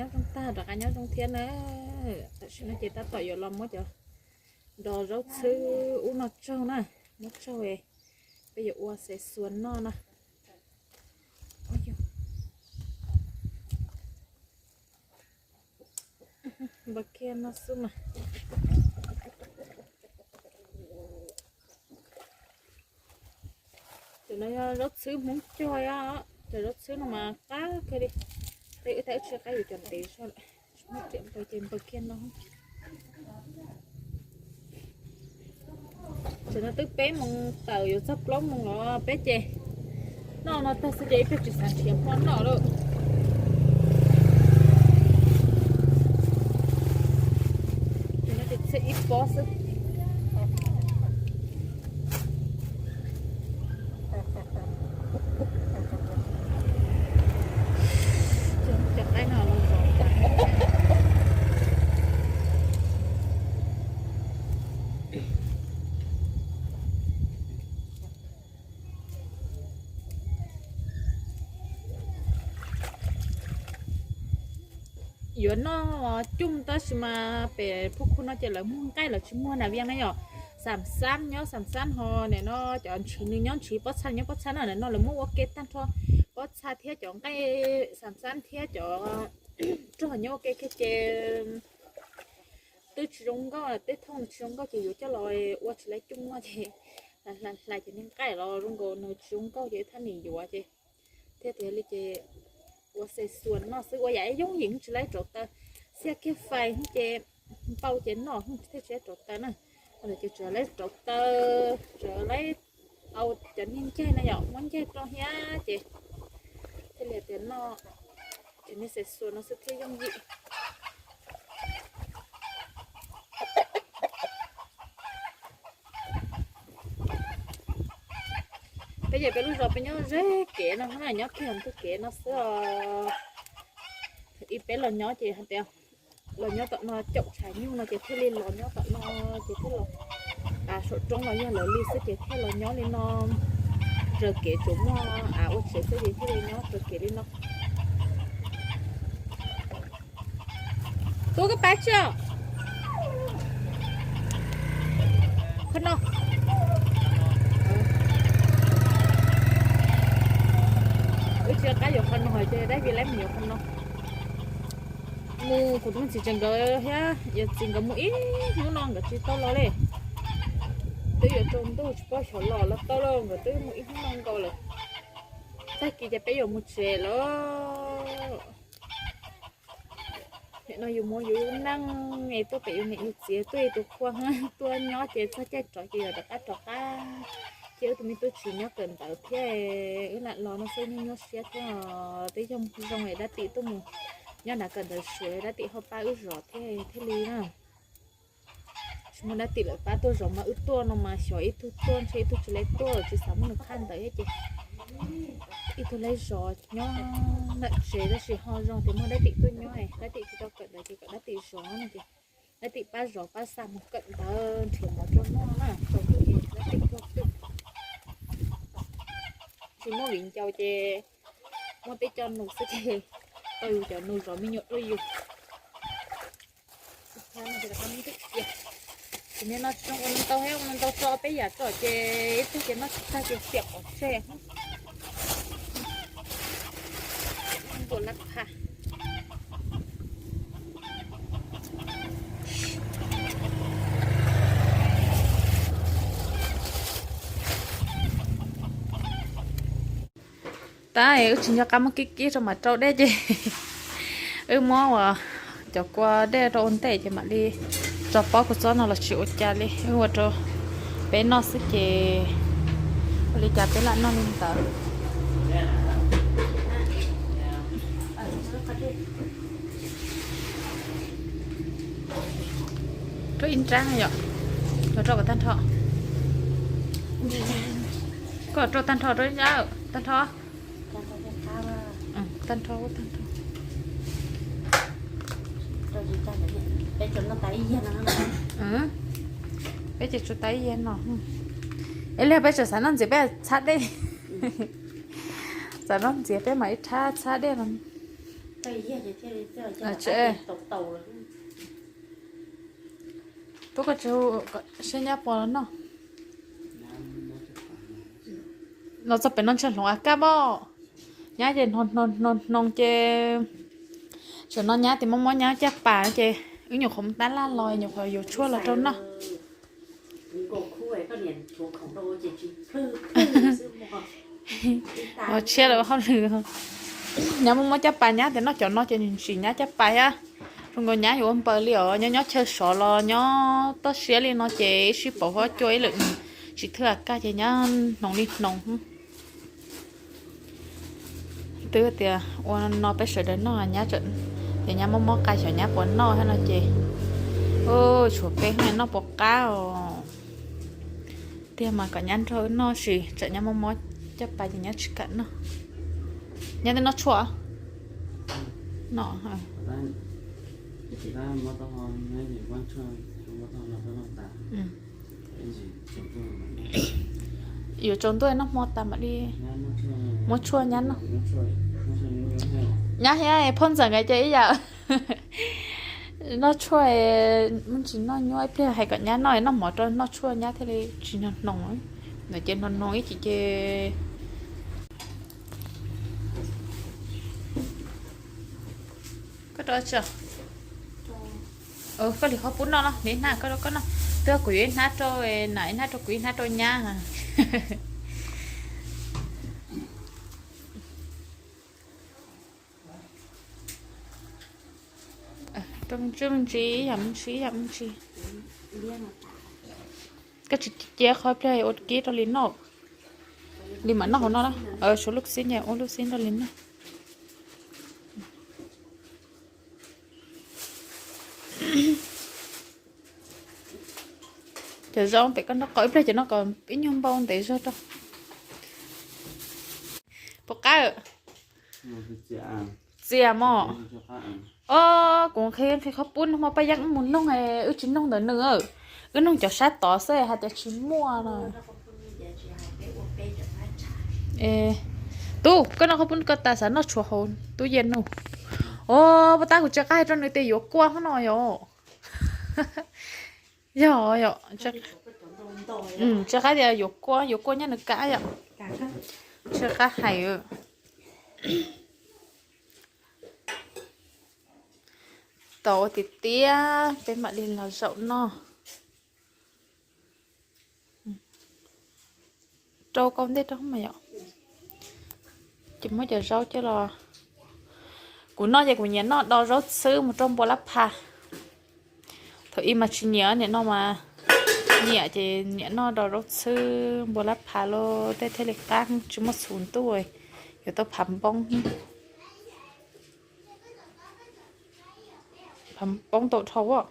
Nyob zoo tag, rov qab nyob zoo thiab na. Tam sim no ces tab tom yuav los muab cov dos zaub txhwb ub no tsaug na, muab tsaug, peb yuav ua xav xuas noj na. Npawg kiag no xwb mas. Cov no yog zaub txhwb Hmoob cog, cov zaub txhwb no mas qab kawg li. Tej wb tsis qab yuav cov ntev zog lawm, tsis muaj riam npawg ces npawg kiag no. Tam no twb peb moos tawm yuav txog plaub moos los peb ces noj no tag xwb ces ib pliag tsis xav nrhiav hmo noj lawm. Ces no ces txhiaj ib pob xwb. Cov qaib no los zov tas. Yuav noj cuj tab sis mas pem Phuj Khu no ces lawv muag nqaij, lawv tsis muag nas vias na yom. Xam xab nyob xam xab ho nim no cov ntshiv nws nyob ntshiv, pob txha nyob pob txha na, nim no lawv muab ua ke tag nrho. Pob txha thiab cov nqaij xam xab thiab cov rog nyob ua ke kiag ces twb tsis zoo nkauj, tej thooj tsis zoo nkauj ces yuav coj los ua tsis laib cuj noj ces hlais cov niag nqaij los zoo nkaus nws tsis zoo nkauj ces thaj nim yuav ces thiaj tias li ces ua xav xuas noj xwb, ua yam ib yooj yim tsis laib rauv taws, xiaj kiag fais ces npau ces noj thiaj tsis laib rauv taws na. Ua ntawd ces tsuas laib rauv taws, tsuas laib au cov niag ncaig no yom, muab ncaig rau thiab ces thiaj li tias noj cov niag xav xuas no xwb thiaj yooj yim. Peb ces peb lub zos peb nyob ze kev no, nyob kiag ntug kev no xwb os. Ib peb los nyob ces hais tias los nyob tom no caum tshav nyuj no ces thiaj li los nyob tom no ces thiaj los, saum roob los yog lawv li xwb ces thiaj los nyob li no. Raws kev tsuas muaj av ua tsev xwb ces thiaj li nyob raws kev li no. Tub koj pab tso. Qhov no. Wb tsis qab yuav qhov no ces dab vim lab mus yuav qhov no. Mus kuv tus me txiv tsev nkawd thiab yawm txiv nkawd mus ib hnub no nkawd tsis tau los li. Twb yuav tsaus ntuj tsis paub xyov los los tau lauj, nkawd twb mus ib hnub no nkaus lawm. Tag kis ces peb yuav mus tsev lawm. Nim no yus muaj yus lub neej es tuaj pem yus niam yus txiv tuaj ib tug qhua tuaj nyob ces txog caij rov ces yus rov qab rov qab. Ces wb tus me tub tsis nyob kawm ntawv thiab, wb lam los no xwb nyuaj nyuaj siab thiab os. Twb yog zoo es dab tim tuaj mus nyob nram kawm ntawv suav dab tim ho pab wb zov thiab thiaj li na. Tsis muaj dab tim lawm pab tuaj zov mas wb tuaj no mas xyov ib tug tuaj ntshe ib tug tsis laib tuaj, tsis xav muab nws qhaj ntawd thiab ces ib tug laib zov nyob ntawm tsev tab sis ho zoo tias muaj dab tim tuaj nyob, dab tim tsis tau kawm ntawv ces kom dab tim zov no ces dab tim pab zov pab xa mus kawm ntawv nrhiav mov rau noj na, tsaus ntuj ces dab tim tuaj twg. Tsis muaj viv ncaus ces muaj tej co nus xwb ces tau yus cov nus zov me nyuam rau yus. Ces nim no tsis zoo ua ntau thiab, ua ntau tso peb yam tso ces ib tug ces noj tsis tag ces xiam pov tseg. Npua lab pha. Tab wb tsis nco qab muab kib kib rau mam rau dej ces wb muab uas cov kua dej rau ua ntej ces mam li tso pob kua txob no los tsis ua cas li, wb ua rau peb noj xwb ces ua li cas peb lam noj li ntawd. Rau ib nrab yom, los rau kom tag nrho. Koj rau tag nrho rau ib nrab, tag nrho. Tag nrho, tag nrho. Peb ces tsuas tas ib yam no. Es li peb tseem xav noj ntxiv peb txhab dej. Xav noj ntxiv peb mam ib rhab txhab dej no. Tub koj tsis hu seb nyab puas los noj. Los txog pem no ntshe hloov av kaj pob. Nyab ces hnoos hnoos hnoos ces, tam no nyab tias mob mob nyab caj pas ces wb nyuam qhuav mus tab laj los nyuam qhuav yuav tshuaj los rau noj. Ua tshiab lawm hauj lwm. Nyab mob mob caj pas nyab tias noj cov no ces ntsim nyab caj pas thiab. Zoo nkaus nyab yuav ua npaws li os, nyob nyob chaw sov los nyob toj siab li no ces ib sij pauv huab cua ib lwm tsis thwj av kaj ces nyab hnoos li hnoos. Twb tias ua no peb sawv daws noj nyab, ces nyab mob mob qa xyov nyab puas noj thiab no ces, tshuav peb noj puas qab os. Tiag mas kom nyab nrog wb noj sis tsam nyab mob mob caj pas ces nyab tsis kam noj. Nyab twb noj tshuaj, noj. Yuav tsaus ntuj noj hmo tas mam li muab tshuaj nyab noj. Nyab thiab phauj ntxawm nkawd ces ib yam noj tshuaj, muaj ntsis noj nyuaj ib pliag hais kom nyab noj, noj mov rau noj tshuaj nyab thiaj li tsis hnoos hnoos. Ntawm ces hnoos hnoos ib chim ces koj rau tsi? Koj li qhov pub noj no, ib hnab koj rau koj noj. Twb kuv yuav ib hnab rau nam, ib hnab rau kuv, ib hnab rau nyab. Rau me ntsis me ntsis, ib yam me ntsis ib yam me ntsis. Koj tsis cia qhov pliag ua kib rau li noj. Li mam noj hauv no na. Suav lub xib nyas ua lub xib rau li noj. Cov zaub pem koj noj qau ib pliag ces noj kom ib nyuag npau ntev zog rau. Puas qab? Txias mog. O, kuv nqhis nqhis qhov pub no hmo Paj Yeeb wb mus noog, wb tsis noog ntawm nws, wb noog cov sab tod xwb hais tias tsis muaj no. Tub, koj noj qhov pub koj tas xav noj tshuav hauv tub yej no. O, puas tab kuv tsis qab hais rau nws tias yuav kuaj hov no yom. Yog yom, tsis qab tias yuav kuaj, yuav kuaj nyob nws kab yom. Tsis qab hais. Tau ua tiag tiag peb mam li los zaum noj. Rau kaub ntej rau mas yom. Ces muab cov zaub coj los. Kuv noj ces kuv nyiam noj do zaub txhwb mus rau npua lab pha. Thaum ub mas tsis nyiam, nim no mas nyiam ces nyiam noj do zaub txhwb npua lab pha los tej thiaj li qab, tsis muaj txhuv ntuj, yuav tau phav npoob. Phav npoob tau dhau.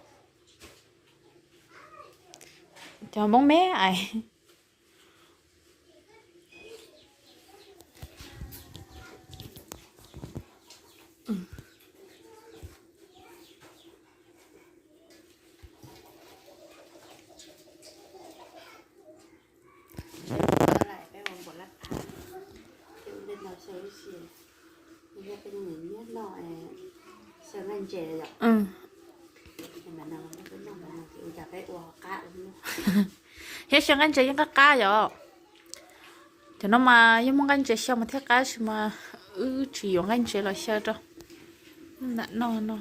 Cov npoob me ais. Thiab xyaw nqaij ntses yeej qab qab yom. Cov no mas yog muaj nqaij ntses xyaw mas thiaj qab, tab sis mas wb tsis yuav nqaij ntses los xyaw rau. Nram no no,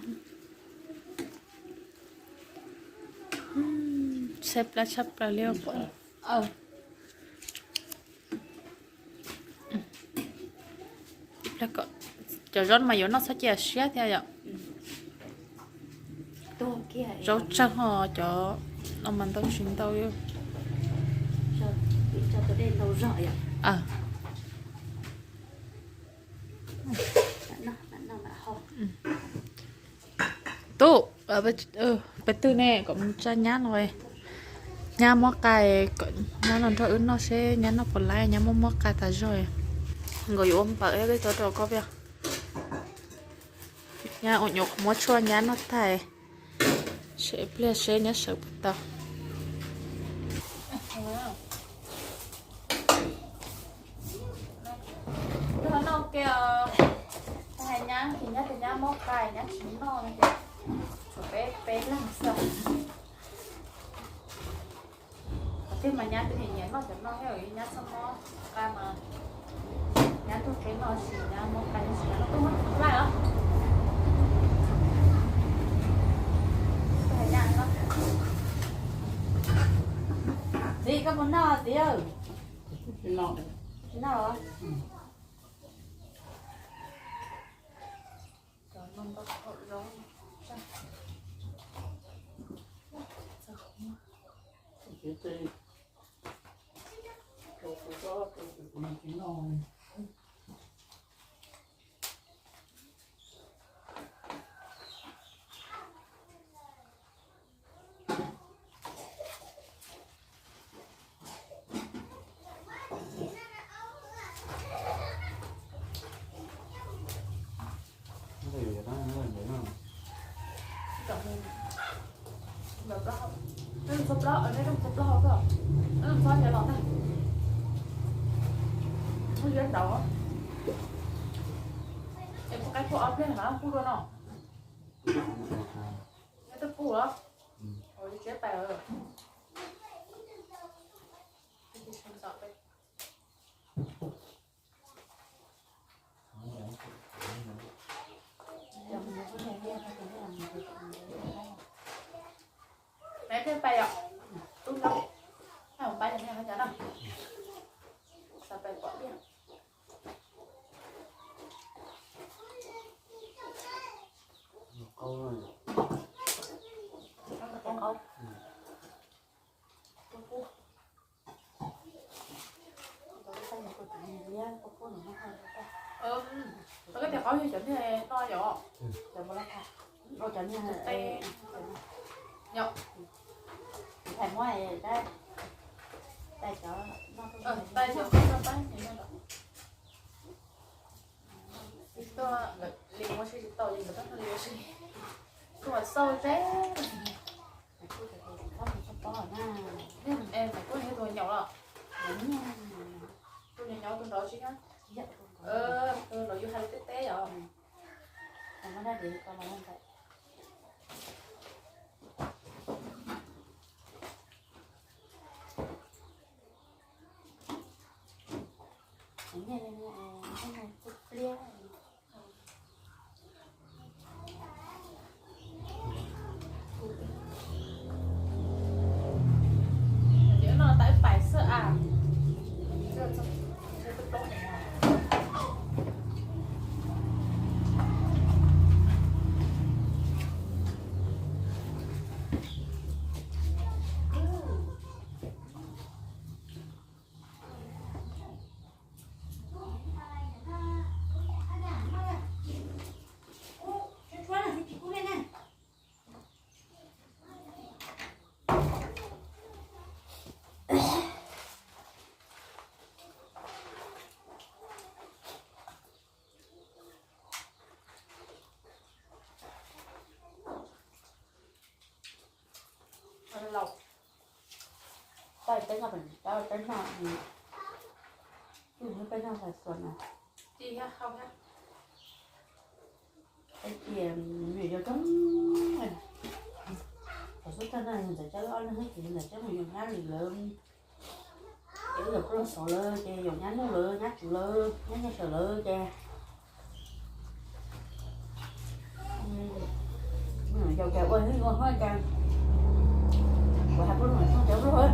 tshaib plab tshaj plaws li. Cov zaub no mas yuav noj txhob cia siab thiab yom. Zaub tsawg ho cov no mas ntau tsis ntau. Tub, peb twb ne kom mus tsa nyab no, nyab muab qa, kom nyab los nrog wb noj seb nyab noj puas laib, nyab muab muab qa tas zog. Nkaus yuav ua npaws peb tau rau koj peb. Nyab ua nyuam qhuav muab tshuaj nyab noj tag, seb pliag seb nyab sawv puas tau. Hais nyab ces nyab tias nyab mob Tsis noj no ces tshuav peb peb leeg xwb. Qhov twg mas nyab twb nyiam noj cov no thiab, nyab txhob mob qa mas nyab tuaj peb noj sis nyab mob qa sis nyab noj tuaj muab laij os. Txiv, koj puas noj txiv? Tsis noj. Txhob plaub, nej txhob plaub hau koj, nej txhob nyiam los tag. Muaj yuav nraud. Es puas qaib puag ob pliag na kuj dua no. Neb twb pub los? Ua li tsiab tais. Neb thiaj pais yom. Tub nrau, pais yom, nej ho cov no. Xav pais pom tiag. Qaub. Koj tias qaub yog cov niag no yom? Cov niag, yom, tais muab, tais cov, tais cov, tuaj li ua si tsis tau li nkawd tab li ua si. Tuaj xauj zeb. Tus nyaum los? Tus nyaum nyaum tus nraud tsis nyob. Los yus hais lus teb teb yom. Ces no tais pais xwb a. Laus, peb noj, peb noj, peb noj xav xuas na. Peb tias nws yog coob, thaum xub thawj no yog ntxawm Cawb ob leeg, ces ntxawm Cawb mus yuav nyab lwm lawv, ces wb yog pub loj xauv lawv, ces yog nyab Nuj lawv, nyab Tswv lawv, nyab Nyiaj Sawm lawv ces yog tias ua ib ua hov cas kuv hais pub loj xauv cov luag,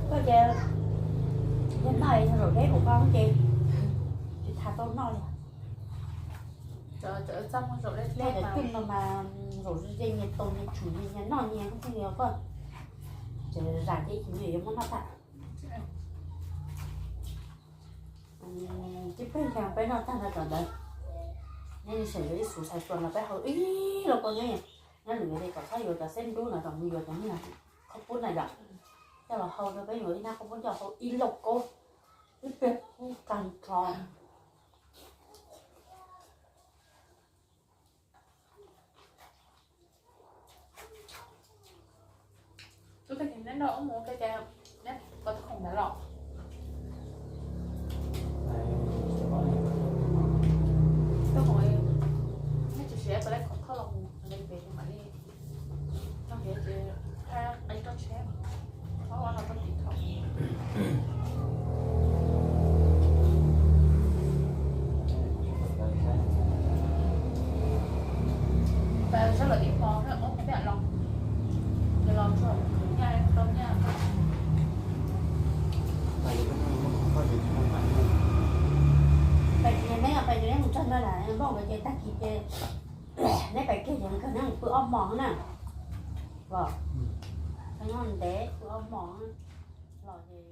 koj ces yog noj yog zaum deb kuv koj ces tsis tau noj li. Tej zaum twg no mas zaum ze nyias tau nyias tshum nyias noj nyias thiaj li koj, ces zam ces tsis nyias yuav muab noj tag. Tib pliag xyoo peb noj tag no tom ntawd, neb sawv yuav ib xuv xav xuas los peb hau ib lauj kaub nyob, nyob lwm yam li kom txhob yuav cov xeb nrub no kom mus yuav cov niag qhaub poob na yom, coj los hau rau peb yuav ib nab qhaub poob coj hau ib lauj kaub, ib pliag kub kag nrho. Tub tag kis neb nrog wb mus ua ke ces neb kov tug khoom ntawd los. Tug khoom Pais ces neb, pais ces neb mus txog ntawd lawm npauj nkawd ces tag kis ces neb pais kiag ces nkawd neb mus pw ob hmos na. Los, nyob ntev pw ob hmos los ces